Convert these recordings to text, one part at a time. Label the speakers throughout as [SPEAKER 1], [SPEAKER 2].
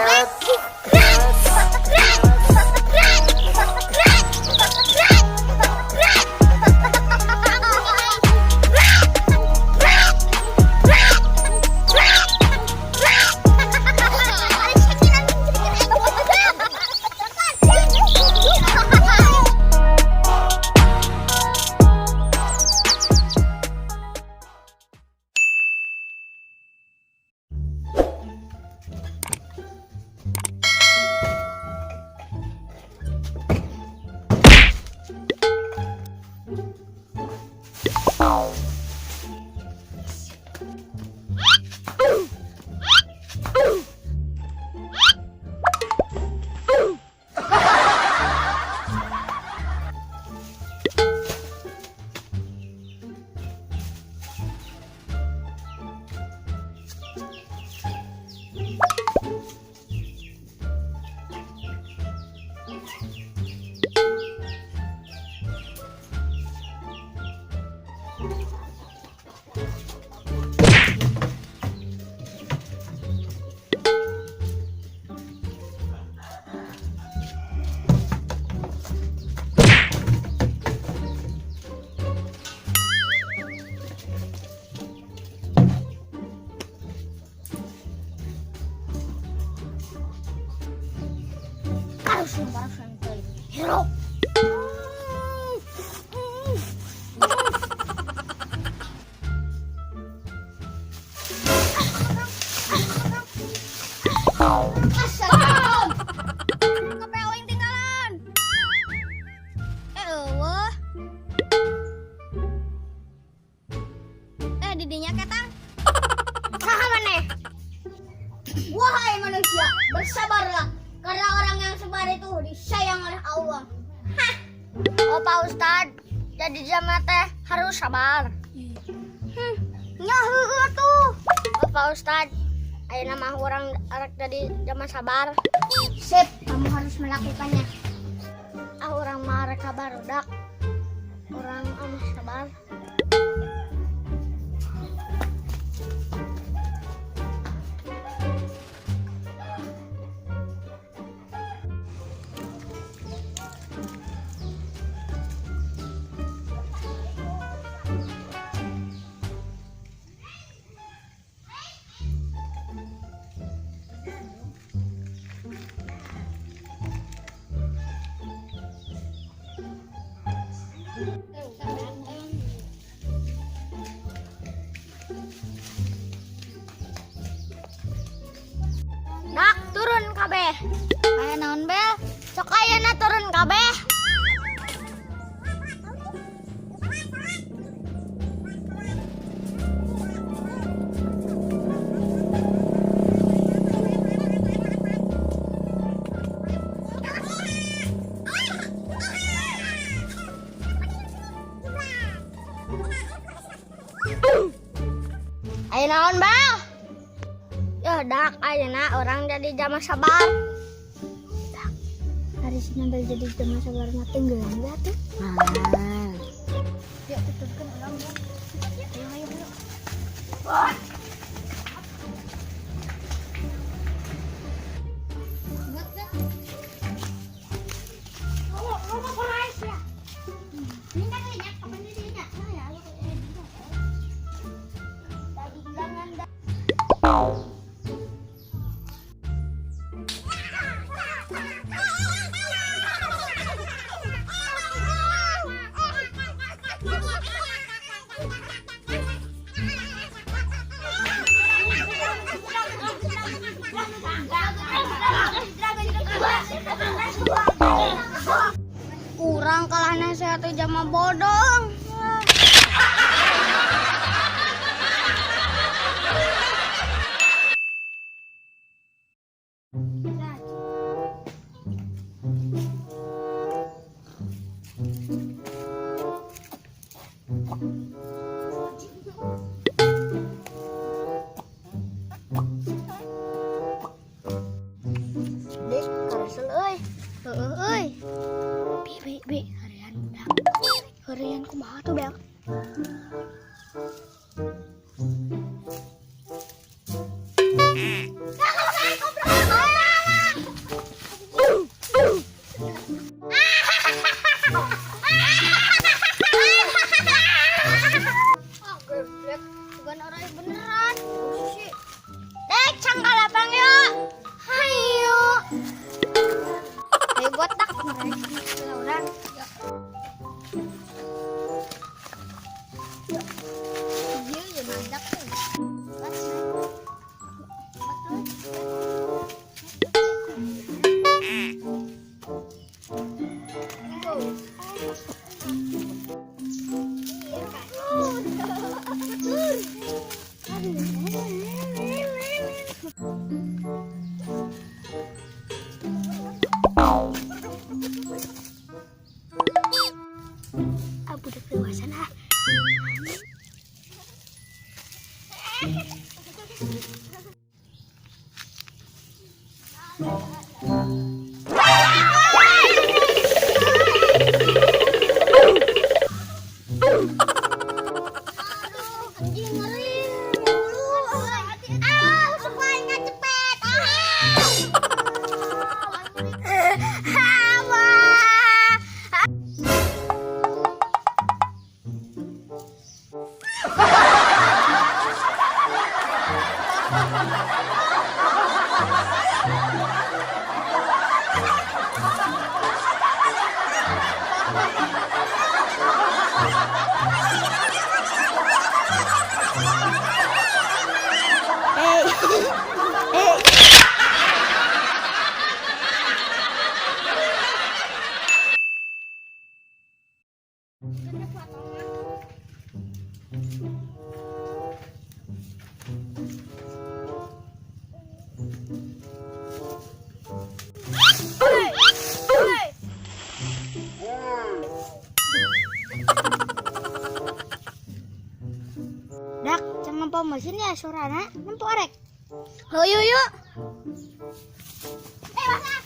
[SPEAKER 1] Carrots.
[SPEAKER 2] Barusan teuing. Hirup. Assalamualaikum. Kopi aing tinggalan. Eh, euweuh. Eh, didinya ketang. Saha maneh? Wahai manusia, bersabarlah karena orang yang sabar itu disayang oleh Allah. Hah. Oh, Pak Ustad, jadi jalma teh harus sabar. Nya heueuh tuh. Oh, Pak Ustad, ayeuna mah urang arek jadi jalma sabar. Sip, kamu harus melakukannya. Ah, urang mah arek sabar udah. Urang mah sabar. Dak, turun kabeh. Aya naon, Bel? Sok ayeuna turun kabeh. Aya naon, Bel? Ya, dak, ayeuna urang jadi jalma sabar. Dak, hari sini jadi jalma sabar mah tenggelam ya tuh. Nah. Ya, tutupkan urang ya. Ayo, ayo, ayo. Kurang kalah nasihat jalma bodong. Deh, karesel euy. Heueuh euy. Bi bi bi, harian budak. Harian kumaha tuh, Bel? Aduh, anjing ngeri. Ah, semuanya cepet. Ah. Wah. Dak, jangan pom mesin ya suarana, nempo arek. Ho yuk yuk. Eh, masa.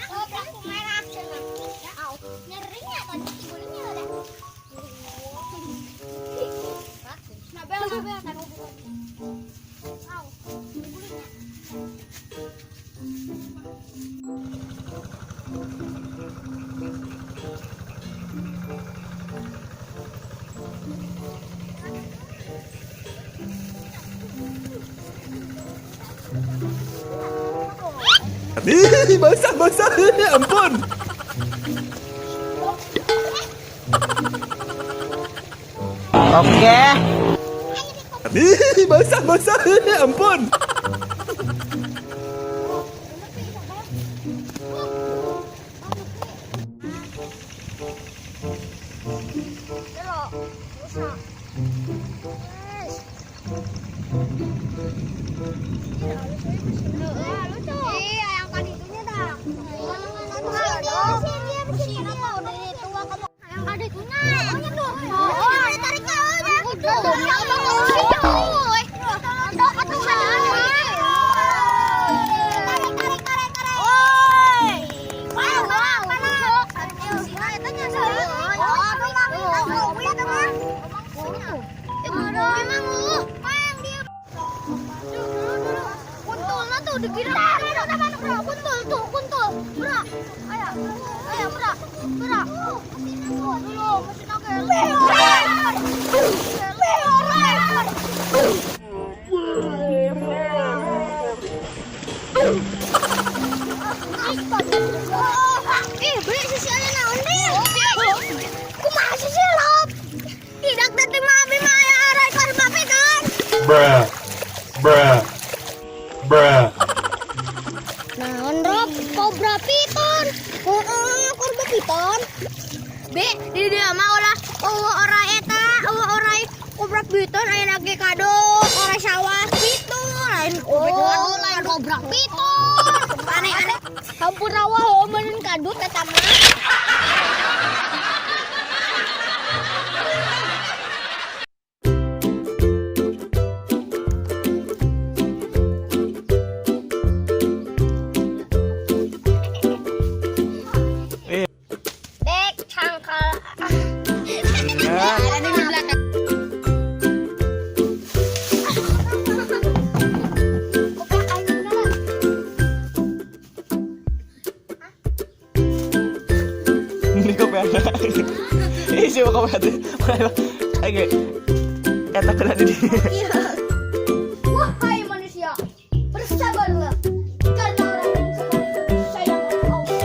[SPEAKER 2] Oh, pelaku merah cenah. Ya, au. Nyerinya tadi gulingnya udah. Nabel, nabel, taruh bukan. Au, gulingnya.
[SPEAKER 1] Ih, basah, basah. Ampun.
[SPEAKER 3] Oke.
[SPEAKER 1] Ih, basah, basah. Ampun.
[SPEAKER 2] Pero, usah. Yes. Iya, yang tadi itunya dah. Yang tadi itunya. Oh, tarik Kuntulna tuh dikira bro, kuntul tuh, kuntul. Bro, ayo, ayo, bro, bro. Tuh, dulu, mesin oke. Ih, beli sisi aja naon deh. Kumaha sisi lop? Tidak tadi mah abi mah aya arai korba piton.
[SPEAKER 4] Bruh. Bruh. Bruh.
[SPEAKER 2] Naon Rob, kobra piton. Heeh, kobra piton. Be, di dia mah ulah eueuh ora eta, eueuh ora kobra piton aya lagi kado ora sawah piton, lain kobra lain kobra piton. Aneh-aneh. Hampura rawa heuh kadut eta mah. Dek cangkal. Ada di belakang.
[SPEAKER 1] Ini kopi ada. Ih, siapa kopi ada? Oke. Kata kena di.
[SPEAKER 2] Wahai manusia, bersabarlah karena orang yang sabar itu disayang oleh Allah.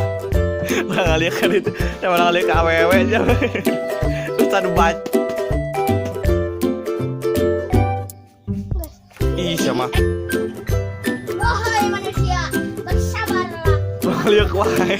[SPEAKER 1] Orang kali kan itu. Sama orang kali ke AWW aja. Terus ada baca. Ih, sama.
[SPEAKER 2] Wahai manusia, bersabarlah.
[SPEAKER 1] Orang kali wae.